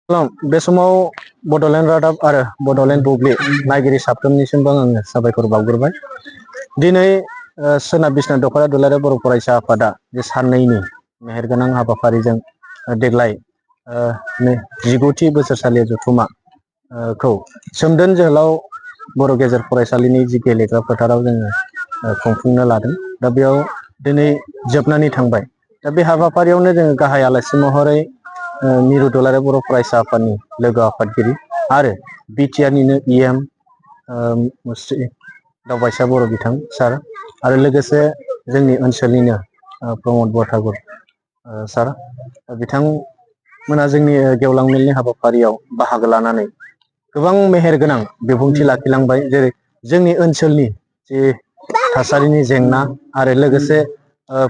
बे समाव बड'लेण्ड रादाब आरो बड'लेण्ड बुब्लि नायगिरि साफ्रोमनिसिमबो आङो साबायखर बावग्रोबाय। दिनै सोनाब बिसनाथ दख'रा दुलाराय बर' फरायसा आफादा जे साननैनि मेहेरगोनां हाबाफारिजों देग्लाय 19थि बोसोरसालि जथुम्माखौ सोमदोन जोहोलाव बर' गेजेर फरायसालिनि जि गेलेग्रा फोथाराव जोङो खुंफुंनो लादों। दा बेयाव दिनै जोबनानै थांबाय। दा बे हाबाफारियावनो जोङो गाहाय आलासि महरै मिरु दुलाराय बर' फरायसा आफादनि लोगो आफादगिरि आरो बिटिआरनिनो इएम मुस्रि दावबायसा बर' बिथां सार आरो लोगोसे जोंनि ओनसोलनिनो प्रमद बरठाकुर सार बिथांमोना जोंनि गेवलां मेलनि हाबाफारियाव बाहागो लानानै गोबां मेहेरगोनां बिबुंथि लाखिलांबाय। जेरै जोंनि ओनसोलनि जि थासारिनि जेंना आरो लोगोसे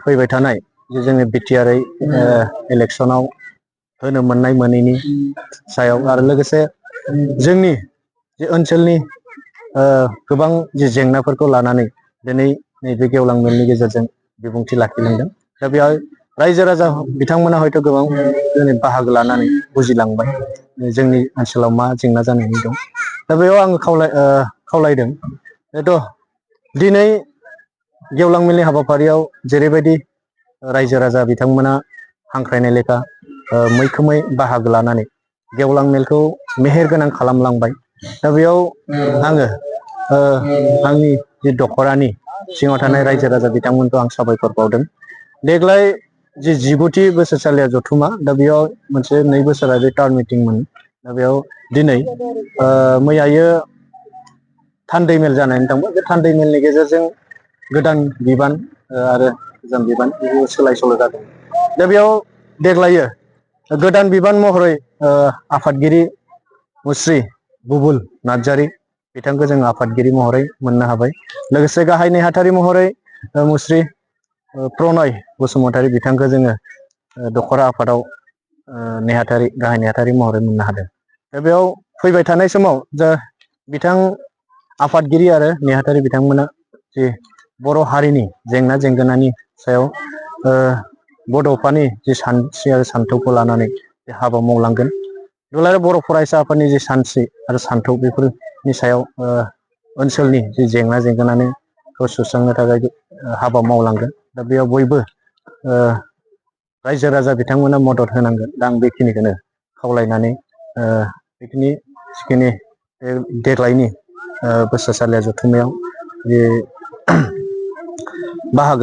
फैबाय थानाय जे जोंनि बिटिआर इलेक्सनाव होनो मोननाय मोनैनि सायाव आरो लोगोसे जोंनि जे ओनसोलनि गोबां जि जेंनाफोरखौ लानानै दिनै नैबे गेवलां मेलनि गेजेरजों बिबुंथि लाखिलांदों। दा बेयाव रायजो राजा बिथांमोना हयथ' गोबां दिनै बाहागो लानानै बुजिलांबाय जोंनि ओनसोलाव मा जेंना जानानै दं। दा बेयाव आङो खावलायदों हयथ' दिनै गेवलां मेलनि हाबाफारियाव जेरैबायदि रायजो राजा बिथांमोना हांख्रायनाय लेखा मैखोमै बाहागो लानानै गेवलां मेलखौ मेहेरगोनां खालामलांबाय। दा बेयाव आङो आंनि जि दख'रानि सिङाव थानाय रायजो राजा बिथांमोनखौ आं साबायखर बावदों। देग्लाय जि 19थि बोसोरसालिया जथुम्मा दा बेयाव मोनसे 2 बोसोरारि टार्म मिटिंमोन। दा बेयाव दिनै मैयायो थान्दै मेल जानानै थांबाय। बे थान्दै मेलनि गेजेरजों गोदान बिबान आरो गोजाम बिबान सोलाय सोल' जादों। दा बेयाव देग्लायो गोदान बिबान महरै आफादगिरि मुस्रि बुबुल नार्जारि बिथांखौ जों आफादगिरि महरै मोननो हाबाय। लोगोसे गाहाय नेहाथारि महरै मुस्रि प्रनय बसुमतारी बिथांखौ जोङो दख'रा आफादाव गाहाय नेहाथारि महरै मोननो हादों। दा बेयाव फैबाय थानाय समाव बिथां आफादगिरि आरो नेहाथारि बिथांमोना जि बर' हारिनि जेंना जेंगोनानि सायाव बड'फानि जि सानस्रि आरो सान्थौखौ लानानै हाबा मावलांगोन। दुलाराय बर' फरायसा आफादनि जि सानस्रि आरो सान्थौ बेफोरनि सायाव ओनसोलनि जि जेंना जेंगोनाखौ सुस्रांनो थाखाय हाबा मावलांगोन। दा बेयाव बयबो रायजो राजा बिथांमोना मदद होनांगोन। दा आं बेखिनिखौनो खावलायनानै जिखिनि देग्लायनि बोसोरसालिया जथुम्मायाव जे बाहागो